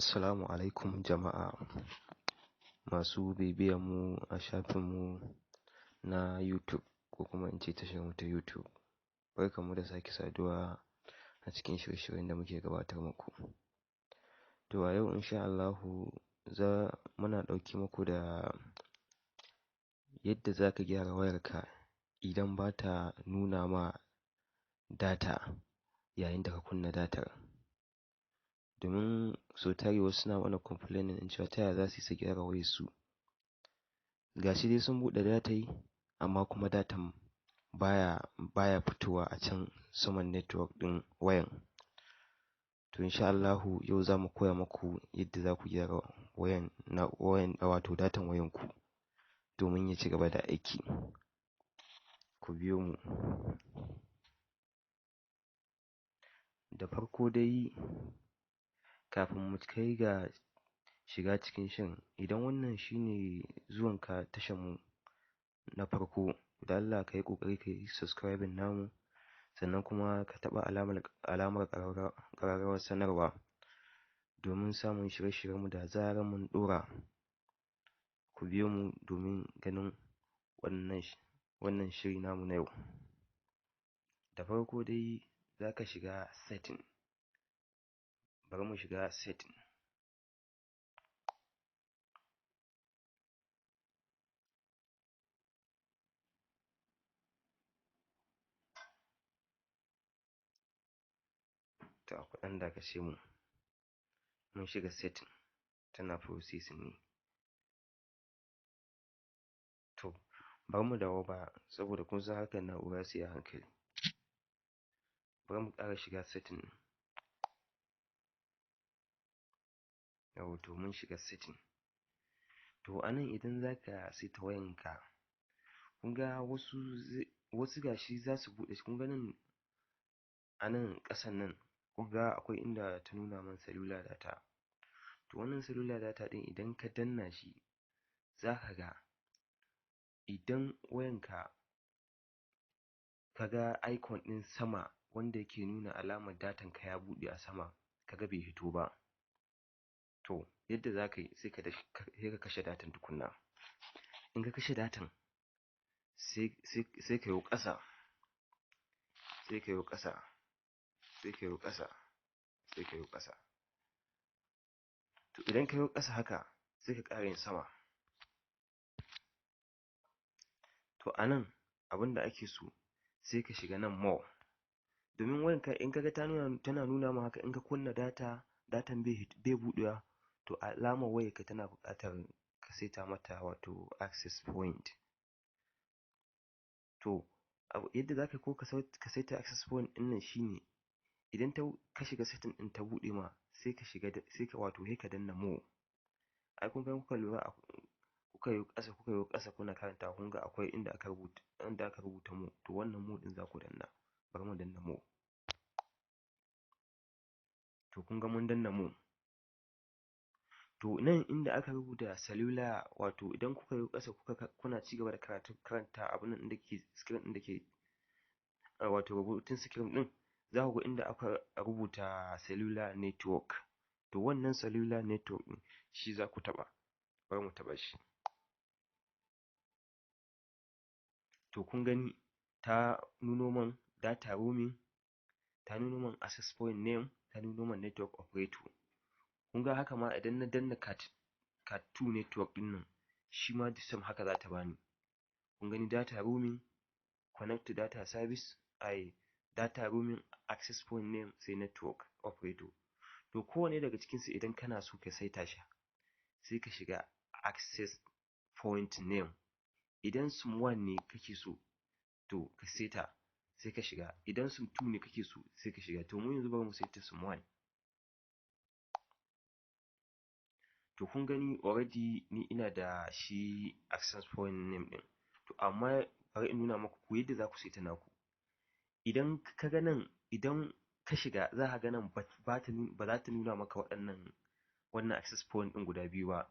Assalamu alaikum jama'a masu bibiyan mu a shafin mu na YouTube, ko kuma in ce tashar mu ta YouTube. Barkan mu da sake saduwa a cikin shirye-shiryen da muke gabatar muku. To, a yau insha Allahu za muna ɗauke muku da yadda zaka gyara wayarka idan bata nuna ma data yayin da ka kunna datar. Domin sau tari wasu suna mana complaining ɗin cewa ta yaya za su yi su gyara wayarsu. Ga shi dai sun buɗe datai, amma kuma datan baya fitowa a can saman network ɗin wayan. To, insha Allahu yau za mu koya muku yadda za ku gyara wayan na wayan, wato datan wayanku, domin ya ci gaba da aiki. Ku biyo mu. Da farko dai, kafin mu kai ga shiga cikin shirin, idan wannan shine zuwanka tashar mu na farko, da Allah ka yi ƙoƙari ka yi subscribing namu, sannan kuma ka taɓa alamar ƙararrawar sanarwa domin samun shirye-shiryenmu da zarar mun ɗora. Ku biyo mu domin ganin wannan shiri namu na yau. Da farko dai, za ka shiga setting. Bari mu shiga setting. To, ku ɗan dakace mu. Mun shiga setting, tana processing ne. To, bari mu dawo baya, saboda kun san harkar na'ura sai a hankali. Bari mu ƙara shiga setting ɗin. Yawwa, to mun shiga setting. To, a nan idan za ka saita wayanka, kun ga wasu gashi za su buɗe, kun ga nan a nan ƙasan nan, kun ga akwai inda ta nuna min cellular data. To, wannan cellular data ɗin, idan ka danna shi, za ka ga idan wayanka ka ga icon ɗin sama wanda yake nuna alamar datan ka ya buɗe a sama, ka ga bai fito ba. To, yadda za ka yi, sai ka kashe datan tukunna. In ka kashe datan, sai ka yo ƙasa, sai ka yo ƙasa, sai ka yo ƙasa, sai ka yo ƙasa. To, idan ka yo ƙasa haka, sai ka ƙara yin sama. To, a nan abin da ake so, sai ka shiga nan more. Domin wayanka in ka ga tana nuna ma haka, in ka kunna data, datan bai buɗewa, to alamar wayarka tana buƙatar ka saita mata, wato access point. To, yadda za ka ko ka saita access point ɗin nan shine, idan ka shiga setting ɗin ta buɗe ma, sai ka shiga, sai ka, wato sai ka danna more. Ai kun ga kuka lura, kuka yo ƙasa, kuka yo ƙasa kuna karantawa, kun ga akwai inda aka rubuta more. To, wannan more ɗin za ku danna. Bari mu danna more. To, kun ga mun danna more. To, nan inda aka rubuta cellular, wato idan kuka yo ƙasa kuka kuna ci gaba da karatu, karanta abun nan da ke screen ɗin da ke, wato rubutun screen ɗin, za ku ga inda aka rubuta cellular network. To, wannan cellular network ɗin shi za ku taɓa. Bari mu taɓa shi. To, kun gani ta nuno man data roaming, ta nuno man access point name, ta nuno man network operator. Kun ga haka ma idan na danna cat 2 network ɗin nan, shi ma the same haka za ta bani. Kun gani, data roaming, connect to data service, ai data roaming, access point name, sai network operator. To, kowanne daga cikinsu idan kana so ka saita shi, sai ka shiga access point name. Idan SIM 1 ne kake so to ka saita, sai ka shiga. Idan SIM 2 ne kake so, sai ka shiga. To, mu yanzu bari mu saita SIM 1. To, kun gani, already ni ina da shi access point name ɗin. To, amma bari in nuna muku ku yadda za ku saita naku. Idan ka ga nan, idan ka shiga, za ka ga nan ba za ta nuna maka wannan access point ɗin guda biyu ba.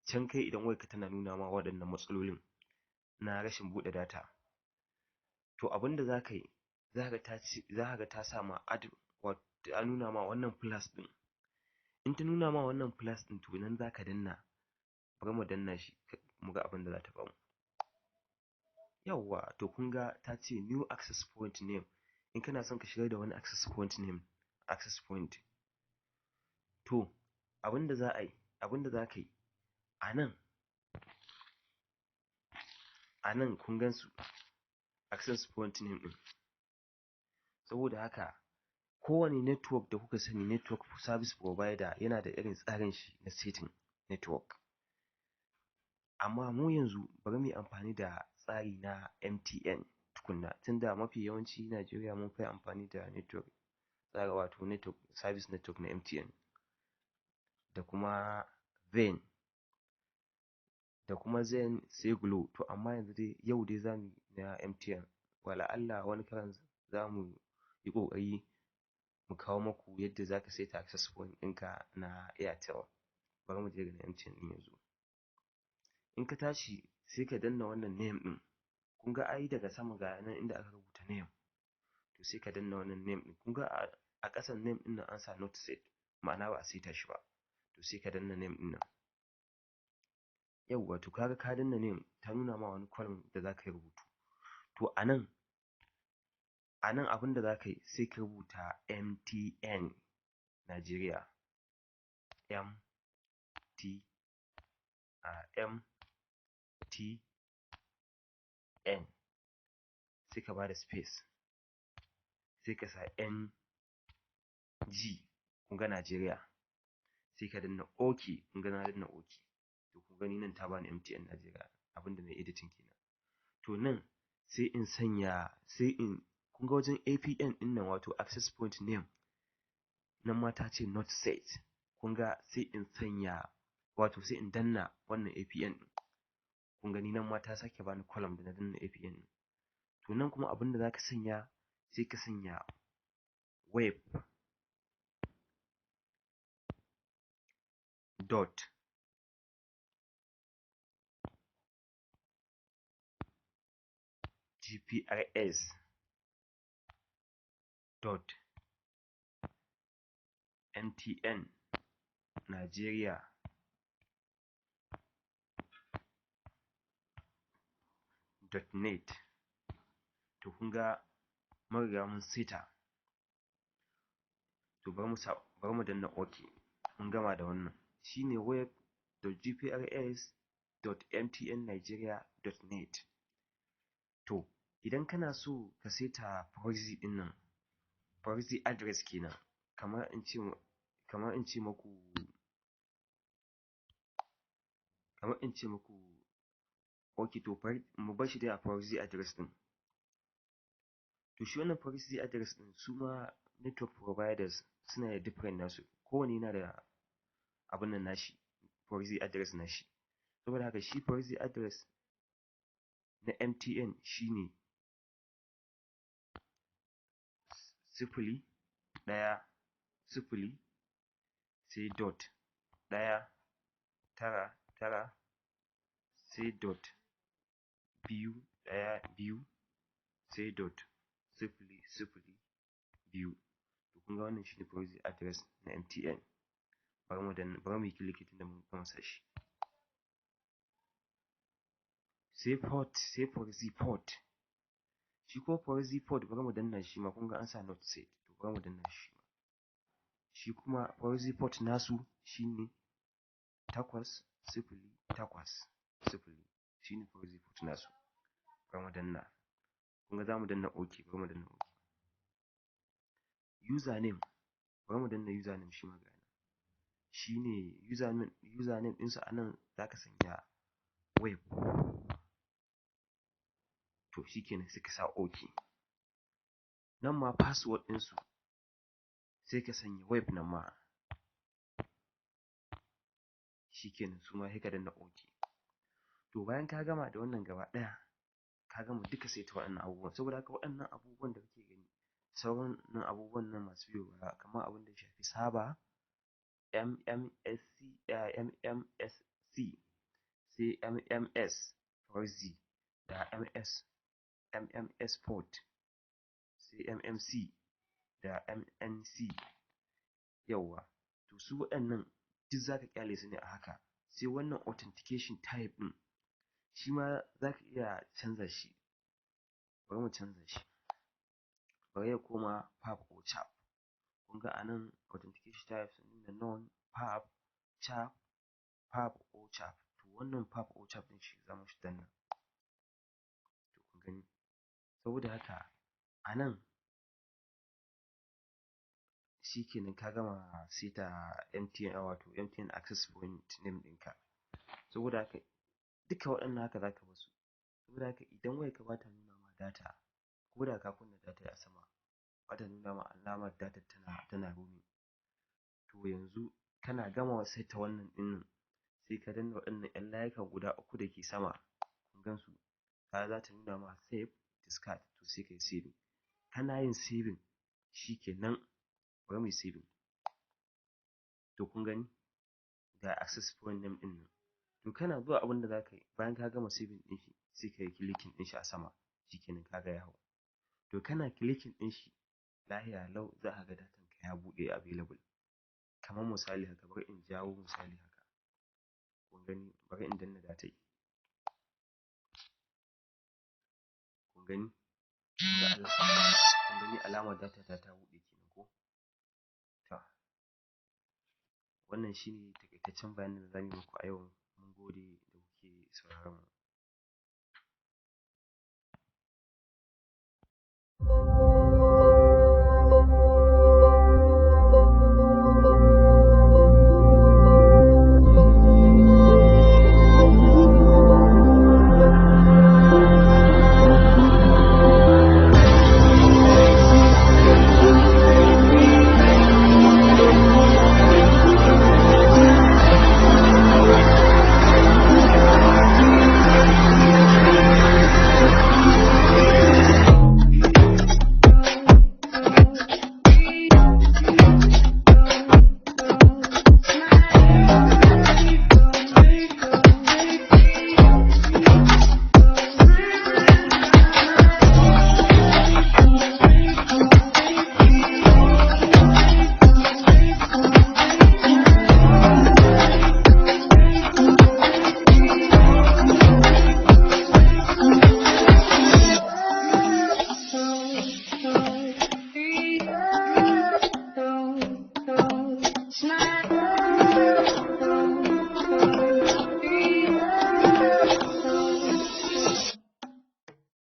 Can kai idan wayarka tana nuna ma waɗannan matsalolin na rashin buɗe data. To, abin da za ka yi, za ka ga ta sa ma add, ta nuna ma wannan plus ɗin. In ta nuna ma wannan plus ɗin, to nan zaka danna. Bari mu danna shi mu ga abin da za ta bamu. Yawwa, to kun ga ta ce new access point name, in kana son ka shigar da wani access point name, access point. To abin da za a yi, abin da za ka yi a nan, kun gan su access point name ɗin. Saboda haka kowane network da kuka sani, network service provider, yana da irin tsarin shi na setting network. Amma mu yanzu bari mu yi amfani da tsari na MTN tukunna, tunda mafi yawanci Najeriya mun fi amfani da network tsara, wato network service, network na MTN da kuma Zain, sai Glo. To amma yanzu dai, yau dai zamu yi na MTN. Wala Allah wani karan zamu yi ƙoƙari mu kawo maku yadda zaka saita access point ɗinka na Airtel. Bari mu je ga na MTN ɗin yanzu. In ka tashi, sai ka danna wannan name ɗin. Kun ga ai daga sama ga nan inda aka rubuta name. To sai ka danna wannan name ɗin. Kun ga a ƙasan name ɗin nan an sa not set, ma'ana ba a saita shi ba. To sai ka danna name ɗin nan. Yawwa, to kaga ka danna name, ta nuna ma wani column da zaka yi rubutu. To a nan abin da zaka yi, sai ka rubuta MTN Nigeria, M T A M T N, sai ka bada space, sai ka sa N G, kun ga Nigeria, sai ka danna OK. Kun ga na danna OK. To kun gani nan ta bani MTN Nigeria, abinda nayi editing kenan. To nan sai in sanya, sai in, kun ga wajen APN ɗin nan, wato access point name, nan ma ta ce not set. Kun ga sai in sanya, wato sai in danna wannan APN ɗin. Kun gani nan ma ta sake bani column da na danna APN ɗin. To nan kuma abinda zaka sanya, sai ka sanya web dot gprs.mtnnigeria.net. To kun ga mun riga mun saita. To bari mu danna OK. Mun gama da wannan, shine web.gprs.mtnnigeria.net. To idan kana so ka saita proxy ɗin nan, proxy address kenan, kamar in ce muku, ok, to mu bar shi dai a proxy address ɗin. To shi wannan proxy address ɗin, su ma network providers suna da different nasu, kowanne yana da abun nan nashi, proxy address nashi. Saboda haka shi proxy address na MTN shine 010, sai dot 199, sai dot 212, sai dot 002. To kun ga wannan shine proxy address na MTN. Bari mu danna, bari mu yi clicking tunda mun gama sa shi. Sai port, sai proxy port. Shi ko proxy port, bari mu danna shi ma. Kun ga an sa not set. To bari mu danna shi ma. Shi kuma proxy port nasu shine 8080, shine proxy port nasu. Bari mu danna. Kun ga zamu danna OK. Bari mu danna OK. Username, bari mu danna username shi ma. Ga nan shine username. Username ɗinsu a nan zaka sanya web. To shikenan, sai ka sa OK. Nan ma password ɗinsu, sai ka sanya web nan ma. Shikenan, su ma sai ka danna OK. To bayan ka gama da wannan gaba ɗaya, ka gama duka saita waɗannan abubuwan. Saboda haka waɗannan abubuwan da kake gani, sauran nan abubuwan nan masu biyo baya, kamar abin da ya shafi server MMSC, MMSC, sai MMS proxy, da MS MMS port, sai MMC da MNC. Yawwa, to To su waɗannan duk za ka ƙyale su ne a haka. Sai wannan authentication type ɗin, shi ma za ka iya canza shi. Bari mu canza shi, bari ya koma PAP ko CHAP. Kun ga a nan authentication type sun nuna none, PAP, CHAP, PAP ko CHAP. To wannan PAP ko CHAP ɗin shi za mu danna. To kun gani, saboda haka a nan shikenan ka gama saita MTN, wato MTN access point name ɗinka. Saboda haka duka waɗannan haka za ka bar su. Saboda haka idan wayarka ba ta nuna ma data, ko da ka kunna data a sama ba ta nuna ma alamar data tana roaming, to yanzu kana gama saita wannan ɗin nan, sai ka danna waɗannan ƴan layuka guda uku da ke sama. Kun gan su, kaga za ta nuna ma save, discard. To sai ka yi saving. Kana yin saving shikenan. Bari mu yi saving. To kun gani, ga access point name ɗin nan. To kana zuwa, abin da za ka yi bayan ka gama saving ɗin shi, sai ka yi clicking ɗin shi a sama. Shikenan, ka ga ya hau. To kana clicking ɗin shi, lahiya lau za ka ga datan ka ya buɗe available. Kamar misali haka, bari in jawo misali haka. Kun gani, bari in danna data. Kun gani, kun gani alamar data ta ta buɗe kenan ko? To wannan shine taƙaitaccen bayanin da zamu yi muku a yau. Mun gode da kuke sauraron mu.